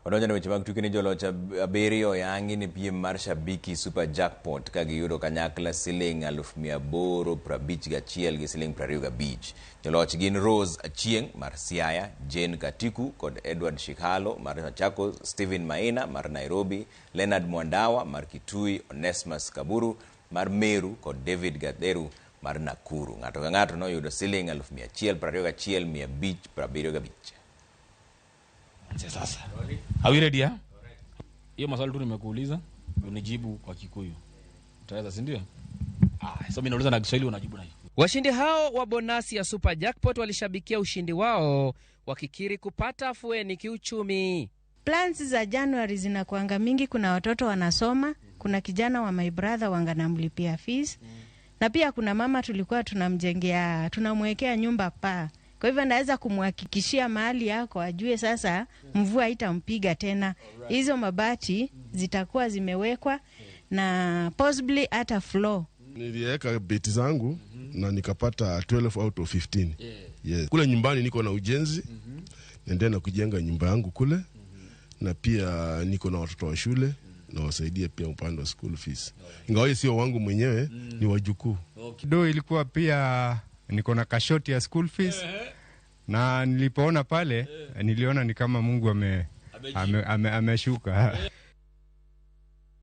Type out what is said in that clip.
Odonjo weche mag tuke ni joloch abiriyo oyangi ne piem mar Shabiki Super Jackpot ka giyudo kanyakla siling 851,025 gi siling 25. Joloch gin Rose Achieng' mar Siaya, Jane Katiku kod Edward Shikalo mar Machakos, Stephen Maina mar Nairobi, Leonard Mwandawa mar Kitui, Onesmus Kaburu mar Meru kod David Gatheru mar Nakuru. Ng'ato ka ng'ato noyudo siling 121,575. Sasa. Are we ready, eh? Hiyo maswali tu nimekuuliza, unijibu kwa Kikuyu. Utaweza, si ndio? Ah, so mimi nauliza na Kiswahili, unajibu na Kikuyu. Washindi hao wa bonasi ya Super Jackpot walishabikia ushindi wao wakikiri kupata afueni kiuchumi. Plans za January zinakuanga mingi. Kuna watoto wanasoma, kuna kijana wa my brother wanga namlipia fees, na pia kuna mama tulikuwa tunamjengea, tunamwekea nyumba paa. Kwa hivyo naweza kumhakikishia mahali yako ajue sasa mvua itampiga tena. Hizo mabati zitakuwa zimewekwa na possibly hata floor. Niliweka beti zangu na nikapata 12 out of 15. Yes. Kule nyumbani niko na ujenzi, naendelea na kujenga nyumba yangu kule, na pia niko na watoto wa shule nawasaidia pia upande wa school fees, ingawa sio wangu mwenyewe, ni wajukuu. Do ilikuwa pia niko na kashoti ya school fees, na nilipoona pale niliona ni kama Mungu ameshuka ame, ame, ameshuka.